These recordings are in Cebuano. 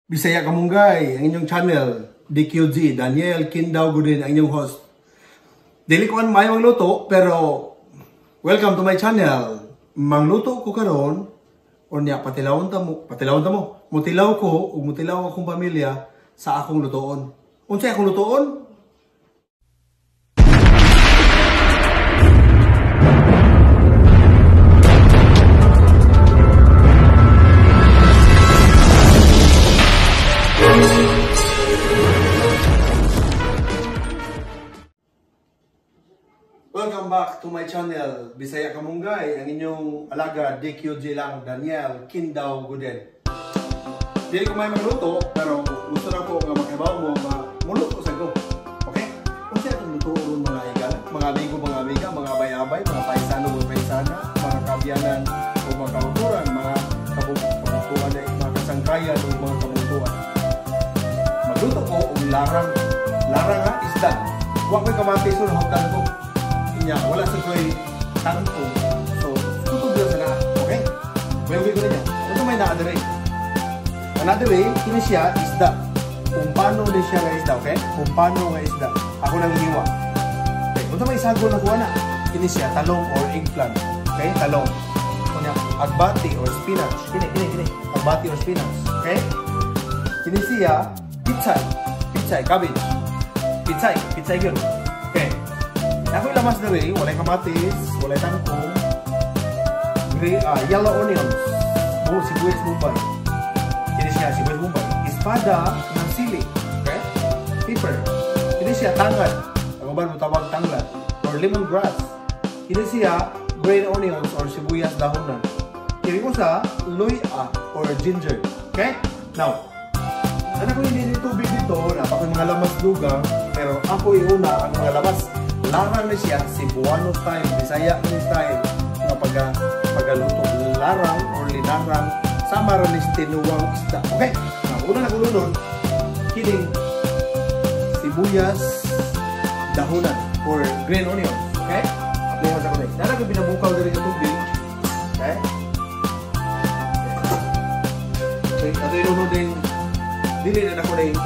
Bisaya Kamunggay, ang inyong channel, DQG, Daniel Quindao Gudin, ang inyong host. Dili ko an may mangluto, pero welcome to my channel. Mangluto ko karon, unya patilawon ta mo. Mutilaw ko ug mutilaw akong pamilya sa akong lutoon. Unsay akong lutoon? Welcome back to my channel, Bisaya Kamunggay, ang inyong alaga, DQG lang, Daniel Quindao Gudin. Dili ko may magluto, pero gusto na ko nga makabaw mo, muluto sa ko. Okay? Unsa itong luto ron mga igal, mga amigo, mga amiga, mga abay-abay, mga paisano, mga paisana, mga kabyanan, o mga kauturan, mga kabuntuan, mga kasangkayan, o mga kabuntuan. Magluto ko og larang, larang ha, isda. Wa ko'y kamatis ron, hagdan ko. Wala sa ko'y tangkong. So, tutog lang sa naa. Okay? May ko niya. Ito may naadere. Another way, kini siya isda. Kumpano din siya nga isda, okay? Kumpano nga isda. Ako nang hiwa. Okay, kung may isagol na kuha na, kini siya talong or eggplant. Okay? Talong. Kunya, agbati or spinach. Kini, kini, kini. Agbati or spinach. Okay? Kini siya, pichay. Pichay, cabbage. Pichay, pichay yun. Okay. Ako lamas na rin, walay kamatis, walay tangkong, gray, yellow onions, oh, sibuyas Mumbai. Ini siya, sibuyas Mumbai. Espada ng sili, okay? Pepper. Ini siya, tangan. Ang uban mo tawag tanglad. Or lemongrass. Ini siya, green onions or sibuyas dahonan. Kini ko sa luya or ginger. Okay? Now, ano ko hindi tubig dito, napaka mga lamas dugang, pero ako iuna ang mga lamas. Larang na siya, Cebuano style, Bisaya style, nga pagaluto larang or linarang, sama rin is tinuwang isda. Okay? Now, una na kulunod, kining sibuyas dahonan or green onions. Okay? Apply ko sa kunay. Nara ko binabukaw diri sa tubig. Okay? Okay. Ato ilunod din, dili na ako na yung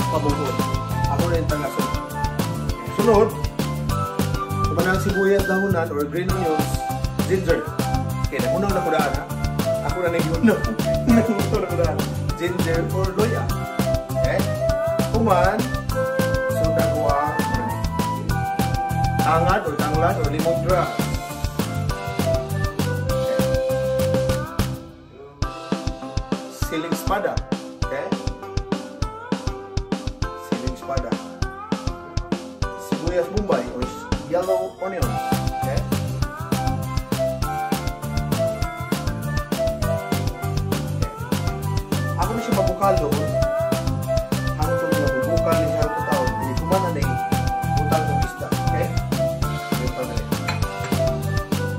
pabukod. Ako na yung tangason. Sunod, kumanang sibuyas dahonan or green onions, ginger. Okay, nagunaw na ko daan ha. Ako na nagunaw. Nagunaw na ko daan. Ginger or luya. Okay? Kuman, sunod ko ang tangad or tanglad or lemongrass. Okay. Siling espada. Okay? Siling espada. Sibuyas Mumbai or yellow onions. Okay? Okay. Ako na siya mabukalo. Hangtod nga bubukal ni siya ang taon. Hindi kumana na yung butang kong isda. Okay?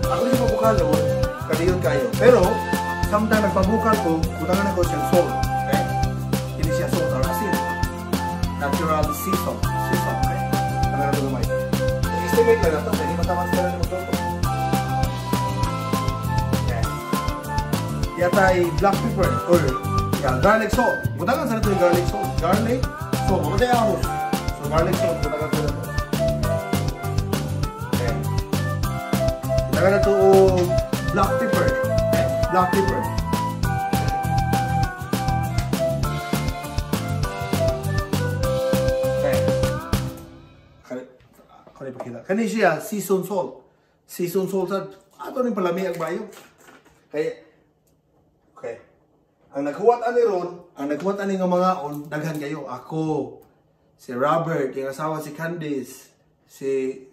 Ako na siya mabukalo. Kadiyon kayo. Pero, samtang nagpabukal ko, butangan ako siyang salt. Okay? Hindi siya salt or asin. Natural sea salt. Sea salt. Okay? Tangan na gamay. Estimate lang nato, hindi matamas ka na magluto. Okay. Yatay black pepper or yeah, garlic salt. Butangan sa nato yung garlic salt. Garlic salt. Mamatay ahos. So garlic salt, butangan sa nato. Okay. Butangan na to black pepper. Okay. Black pepper. Kani siya season salt. Season salt sa ato ning palami ang bayo. Kay okay. Ang naghuwat ani ron, ang naghuwat ani nga mga on daghan kayo. Ako, si Robert, yung asawa si Candice, si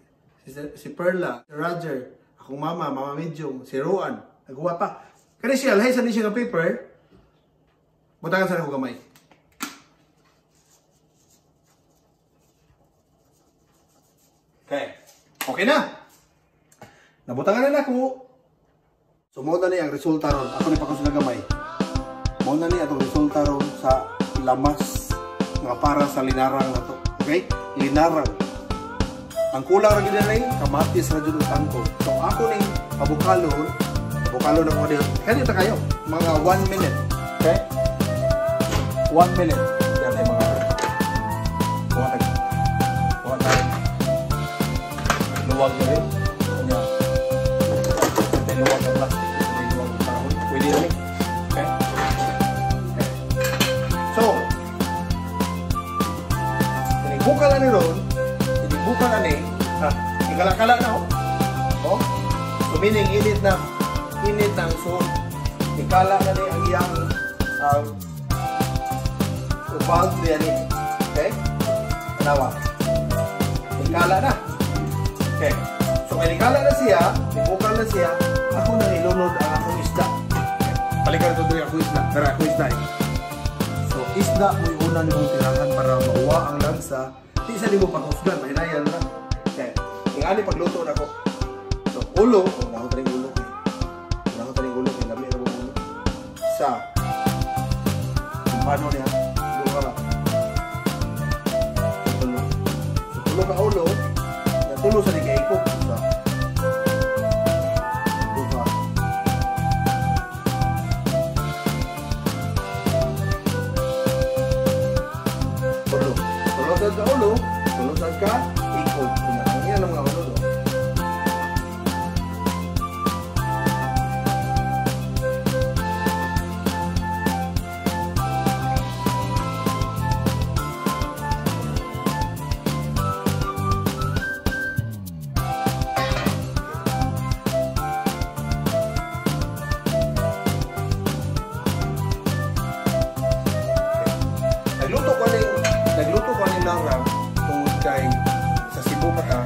Perla, si Roger, akong mama, Mama Medium, si Roan, naghuwat pa. Kani siya lahi sa ni siya nga paper. Butangan sa ako gamay. Okay. Okay na. Nabutangan na ako. So mo na ni ang resulta ron. Ako ni pakus na gamay. Mo na ni atong resulta ron sa lamas nga para sa linarang nato. Okay? Linarang. Ang kulang ra gid ni kamatis ra jud og tangkong. So ako ni abukalo, abukalo na ko dito. Kani ta kayo mga 1 minute. Okay? 1 minute. Yan ay mga kuha tayo. Luwag na rin. Kanya, luwag ang plastic. Luwag ang kahoy. Pwede na rin. Okay? Okay. So, inigbuka na ni ron, inigbuka na ni, ha, ikalakala na oh. Oh. So, meaning, init na ang suod. Ikala na ni ang iyang valve niya ni. Okay? Tanawa. Ikala na. Okay. So, kay ikala na siya, ibukal na siya, ako nang ilunod ang akong isda. Okay. Balikan ito diri akong isda. Tara, akong isda eh. So, isda mo'y una nimong tirahan para mauwa ang lansa. Di sa nimo pagkusgan, mahinayan na. Okay. Ingani pagluto na ko. So, ulo, oh, naho taning ulo kay. Naho taning ulo kay lami ra ulo. Sa paano niya? Duha ka. Tulo. So, tulo ka ulo, natulo sa ni kay ikog. Sa duha. Tulo. Tulo sa ka ulo, tulo sa ka ikog. Ang yan ang mga ulo do. Nagluto ko ni Laura tungod kay sa Cebu pa ta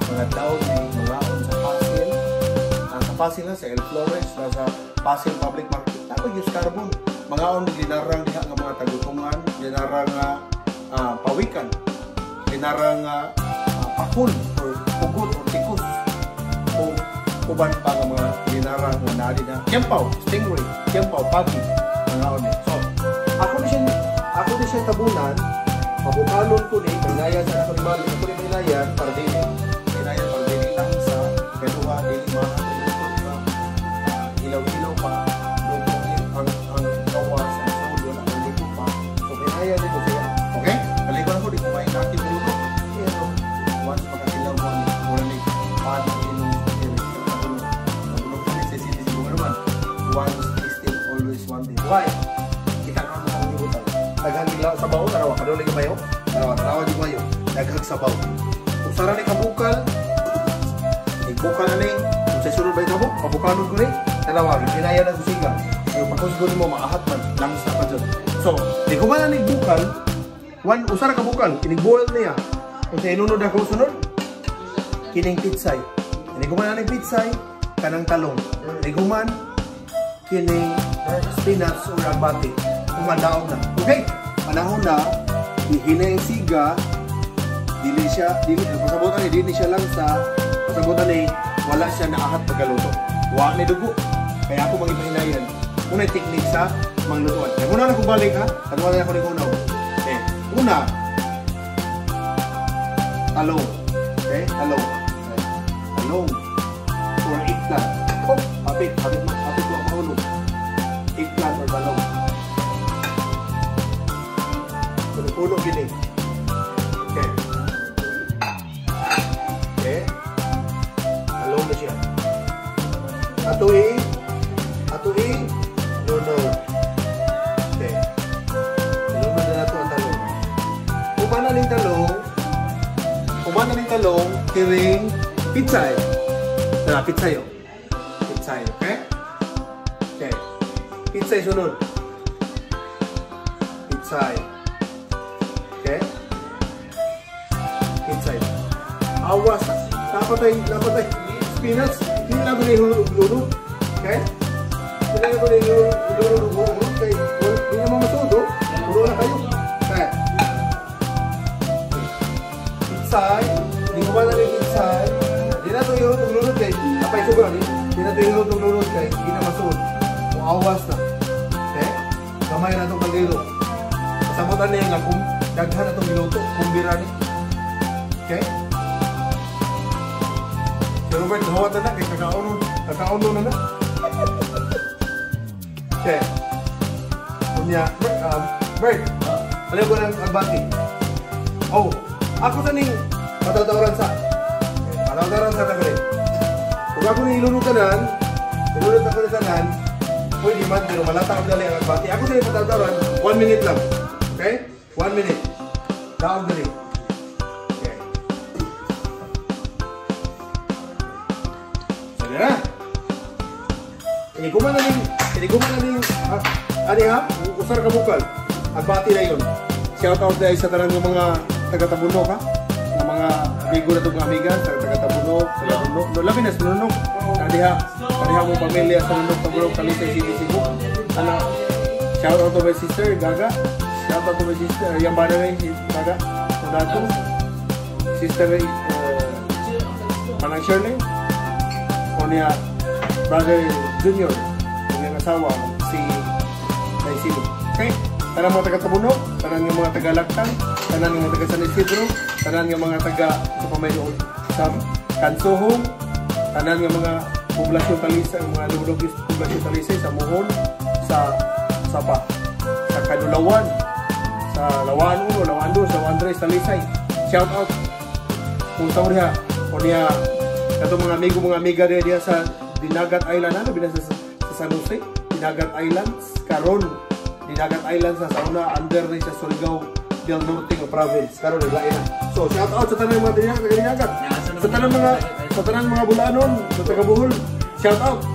mga daon ni mangaon sa Pasil, sa Pasil na sa El Flores na sa Pasil Public Market tapos use carbon mangaon linarang diha nga mga tagutungan, linarang nga pawikan, linarang nga pakul or pugot or tikus o uban pa nga mga linarang nga naadi na kiyampaw, stingray, kiyampaw, pagi mangaon ni. So ako ni siya tabunan, pabukalon ko ni, mahinayan sa ako ni Mali, ako ni mahinayan, para dili, mahinayan para dili lang sa kaduha, dili mga ilaw-ilaw pa, luto ang gawas, ang sulo, ang liko pa. So, mahinayan dito siya. Okay? Paliguan ako, di ko mahinakit ang luto. Pero, once makatilaw mo, mura ni, paano inong nabulok ko ni, sa sisi naman, once is still always wanted. Why? Kita ka mo ang libutan. Daghang sabaw, tarawa, kadulay kayo, tarawa, tarawa di kayo, daghang sabaw. Kung sara ni kabukal, igbukal na ni, kung sa sunod ba ito mo, pabukalon ko ni, tarawa, hinaya na kusiga. Pero pagkusgon mo, maahat man, langsa pa dyan. So, di ko man na igbukal, one, usara kabukal, inigboil niya. Kung sa inunod ako sunod, kining pitsay. Iniguman na ni pitsay, kanang talong. Iniguman, kining spinach or abate. Kumandaog na. Okay? Panahon na, hihina yung siga, dili siya, dili, pasabutan ni, dili siya lang sa, pasabutan ni, wala siya naahat pagkaluto. Wa ni dugo. Kaya ako magipahinayan. Una yung technique sa manglutuan. Kaya muna na kung balik ha, tagwa na ako ni unaw. Okay. Una, talong. Okay? Talong. Okay. Talong. Or eggplant. Oh, hapit, hapit, hapit ko ang mahulog. Eggplant or talong. Puno gini. Okay. Okay. Talong na siya. Ato i, lunod. Okay. Lunod na nato ang talong. Umana ning talong, kiring pitsay. Tara, pitsay oh. Pitsay, okay? Okay. Pitsay sunod. Pitsay. Okay? Inside. Awas. Napatay, napatay. Spinach. Hindi na ko na ilulog. Okay? Hindi na ko na ilulog. Okay. Hindi na mamasuod. Puro na kayo. Okay. Inside. Hindi ko ba na rin inside. Hindi na ito ilulog kay. Napay sugar. Hindi na ito ilulog kay. Hindi na masuod. O awas na. Okay? Kamay na itong kaldero. Pasabutan niya nga kung daghan na itong giluto, kumbira ni. Okay? Si Robert, hawat na na, kay kakauno na na. Okay. Unya, Bert, paliw ko ng agbati. Oh, ako sa ning patawtawaran sa. Patawtawaran sa kagre. Kung ako ni ilunod tanan, ilunod ako ni tanan, pwede man, pero malata ang dali ang agbati. Ako sa ning patawtawaran, 1 minute lang. Okay? 1 minute. Daog dali. Okay. So, na. Inikuman na ning, ani ha? Usar ka bukal. Agbati na yun. Shout out dahil sa tanang mga taga-Tabunok ha. Ng mga amigo na itong amiga sa taga-Tabunok, sa Nunok. No, labi na sa Nunok. Kadiha mong pamilya sa Nunok, Tabunok, Talisay, City, Cebu. Ano, shout out to my sister, Gaga. Shout out to my sister, yung ba na si Gaga. Dato. Sister, Manang Shirley. O niya, Brother Junior. O niyang asawa, si Naisilo. Okay? Tanang mga taga-Tabunok, tanang yung mga taga-Lagtang, tanang yung mga taga San Isidro, tanan yung mga taga sa Pamayroon, sa Kansuhong, tanan yung mga poblasyon Talisay, mga lumulog poblasyon Talisay, sa Muhon, sa Sapa, sa Kanulawan, sa Lawaan 1, Lawaan 2, Lawaan 3, Talisay. Shout out kung sa diha, o niya, katong mga amigo, mga amiga diha sa Dinagat Island, ano, binasa sa San Jose, Dinagat Islands, karon Dinagat Islands sa sauna, under ni sa Surigao del Norte nga province. Karon naglain na. So shout out sa tanang mga Dinagat. Sa tanang mga Bulanon, sa taga Bohol, shout out.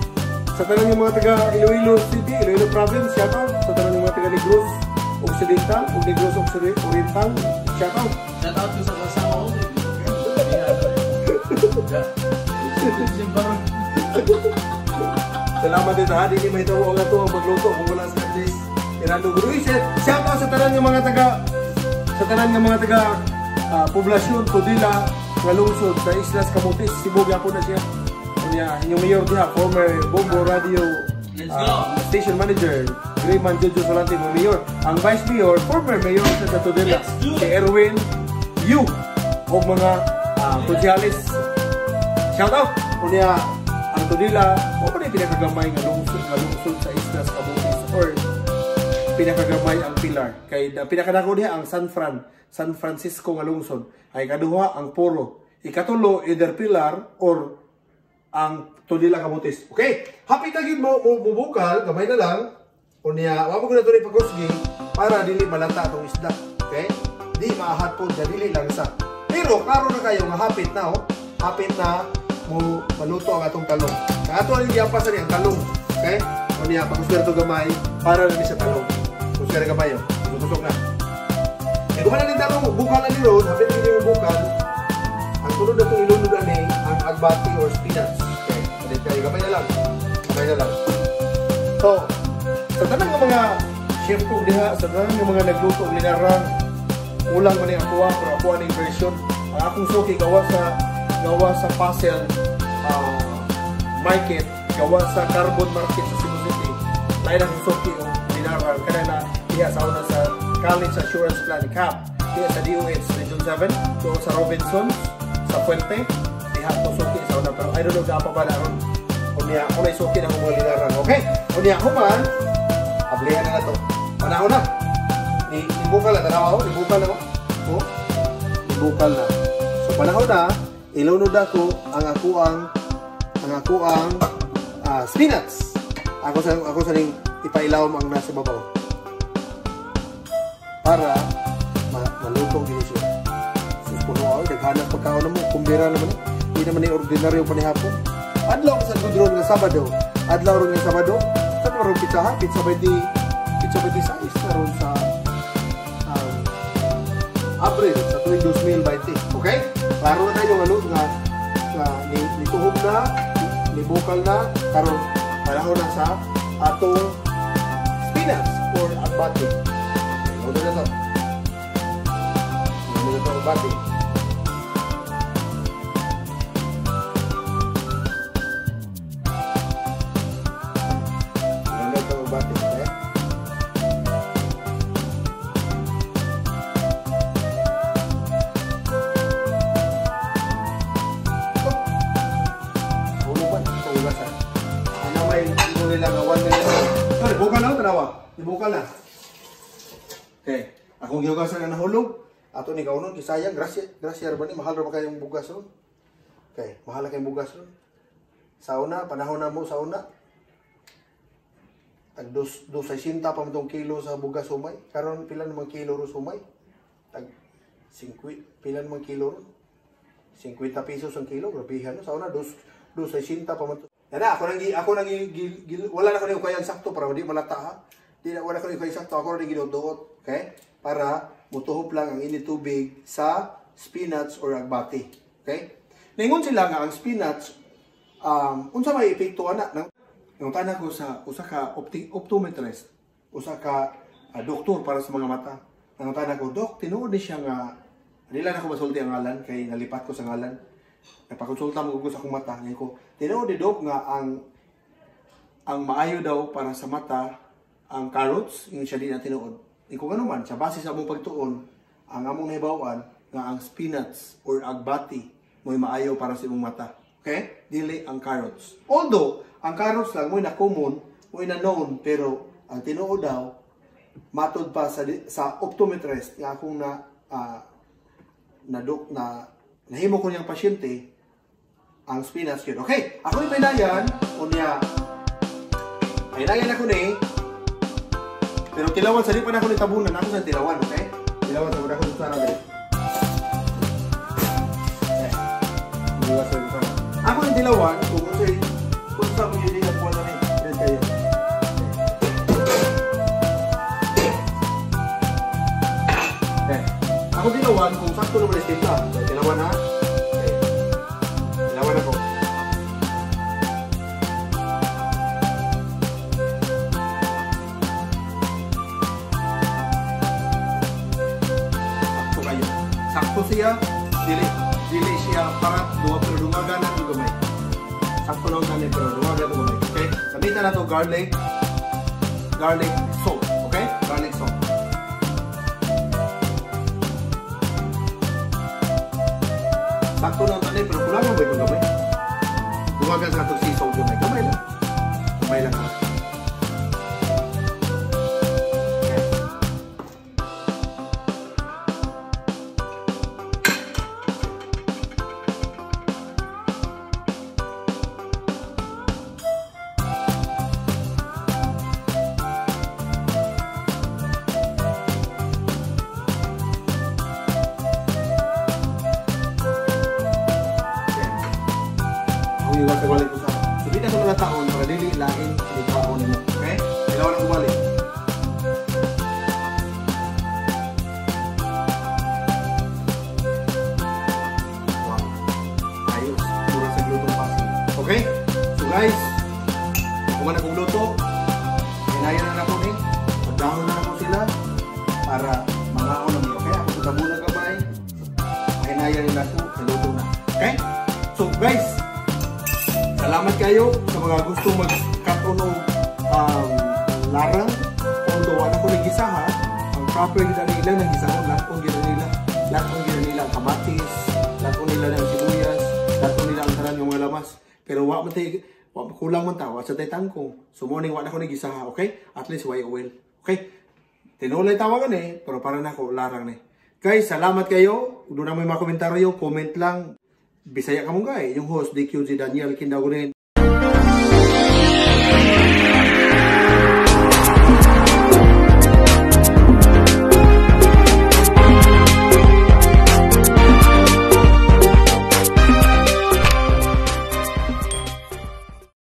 Sa tanang mga taga Iloilo City, Iloilo Province, shout out. Sa tanang mga taga Negros Occidental ug Negros Oriental, shout out. Shout out sa kasama ko. Salamat din ha, dili mahitabo ang ato ang pagluto kung wala sa Andres Irando Guru. Shout out sa tanan ng mga taga poblasyon Tudela nga lungsod sa Islas Camotes, Cebu gyapon na siya. Unya inyong mayor diha, former Bombo Radio station manager Greyman Jojo Solante mo mayor. Ang vice mayor, former mayor sa Tudela, si Erwin Yu og mga konsehalis. Shout out. Unya ang Tudela mo pa ni pinakagamay nga lungsod sa Islas Camotes or pinakagamay ang Pilar. Kay pinakadako diha ang San Francisco nga lungsod. Ay kaduha ang Poro. Ikatulo either Pilar or ang Tudela Camotes. Okay, happy ta gid mo mubukal, gamay na lang. Unya, wa mo gud na pagusgi para dili malata atong isda. Okay? Di maahat po dili lang sa. Pero klaro na kayo nga hapit na oh. Hapit na mo maluto ang atong talong. Kaya ato ang giapasan ang talong. Okay? Unya, pagusgi na to gamay para na sa talong. Kusga na gamay oh. Kusog na. Eh kung man talong, bukal na ni ron, hapit na mo bukal. Ang sunod na itong ilunod ani ang agbati or spinach. Okay? Kaya gamay na lang. Gamay na lang. So, sa tanang ng mga chef ko diha, sa tanang ng mga nagluto og linarang, kulang man ni ako pero ako aning version. Ang akong suki gawa sa Pasel market, gawa sa Carbon Market sa Cebu City. Lain ang suki og linarang kada na diha sa una sa College Assurance Plan CAP, diha sa DOH Region 7, doon sa Robinsons, sa Fuente, diha ko suki sa una pero I don't know pa ba na ron. Unya ako na suki ng mga linarang. Okay? Unya human, ablihan na to. Panahon na. Nibukal na tanaw ako, nibukal na ako. Oh. Nibukal na. So panahon na, ilunod ako ang akuang spinach. Ako sa ning ipailawom ang nasa babaw. Para maluto gini siya. Sus puno ako, naghanap pagkaon na mo, kumbira naman eh. Hindi naman ni ordinaryo panihapon. Adlaw sa gudron nga Sabado. Adlaw ron nga Sabado. Sa ron pizza ha, pizza 26 na ron sa April sa tuig 2020. Okay? Klaro na tayo ano nga nituhog na, nibukal na, karon panahon na sa atong spinach or agbati. Okay, load na to. Load na to agbati. Load na to agbati. Okay? Bukal na, tanawa. Ibukal na. Okay. Akong gihugasan nga nahulog. Ato ni kaunon kay sayang, grasya, grasya ra ba ni, mahal ra ba kayong bugas ron? Okay, mahal ra kayong bugas ron. Sa una, panahon na mo sa una. Tag dos dos pa man tong kilo sa bugas humay. Karon pila naman kilo ro humay? Tag 50, pila naman kilo ron? 50 pesos ang kilo, grabehan no. Sa una dos dos pa man to. Yana, ako nang wala na ko ni ukayan sakto para di malata ha. Di na wala ko ni ukayan sakto, ako ra giduot, okay? Para mutuhop lang ang init tubig sa spinach or agbati. Okay? Ningon sila nga ang spinach unsa may epekto ana nang nangutana ko sa usa ka optometrist, usa ka doktor para sa mga mata. Nangutana ko, "Dok, tinuod ni siya nga dili na ko masulti ang ngalan kay nalipat ko sa ngalan. Nagpakonsulta mo ko sa akong mata." Ngayon ko, "Tinuod ni Dok nga ang maayo daw para sa mata ang carrots?" Yung siya di na tinuod. Iko nga naman, sa base sa among pagtuon, ang among nahibaw-an nga ang spinach or agbati mo'y maayo para sa imong mata. Okay? Dili ang carrots. Although, ang carrots lang mo'y na common, mo'y na known, pero ang tinuod daw, matod pa sa optometrist nga akong na na dok na nahimo ko niyang pasyente, ang spinach yun. Okay, ako ni pinayan, unya, pinayan ako ni, pero tilawan, sa di pa na ako ni tabunan, ako sa tilawan, okay? Tilawan, sa ako sa sarap. Okay. Ako ni tilawan, kung sa mo yun ang kuha na rin, rin kayo. Okay. Ako tilawan, kung sakto naman yung timpla. Tilawan ha. Okay. Tilawan ako. Sakto kayo. Sakto siya. Dili siya para duha pero dungagan na ito gamay. Sakto lang tani pero dungagan ito gamay. Okay? Gamitan na ito garlic salt. Okay? Garlic salt. Sakto lang tani pero kulang ba itong gamay? Dungagan sa itong sea salt gamay. Gamay lang. Gamay lang ha. Okay. So, di na sa mga taon para dili lain ang taon nimo. Okay? Ilawan ang balik. Wow. Ayos. Mura sa glutong pasig. Okay? So guys, kung man akong luto, hinayan na ako ni. Pagdahon na ako sila para mangaon na niyo. Okay? Ako sa tabunan gamay. Hinayan nila ako, luto na. Okay? So guys, salamat kayo sa mga gusto magkaton og larang. Although wala ko nagisa ha, ang proper gid nila nagisahon lahat gid nila. Lahat gid nila ang kamatis, lahat nila ang sibuyas, lahat nila ang tanan nga mga lamas. Pero wa man tay wa kulang man ta, wa sa tay tangkong. So morning wa na ko nagisa ha, okay? At least way oil. Okay? Tinulay tawagan eh, pero para nako larang ni. Guys, salamat kayo. Kung doon na may mga komentaryo, comment lang. Bisaya ka mong guy, yung host DQG Daniel Kindagurin.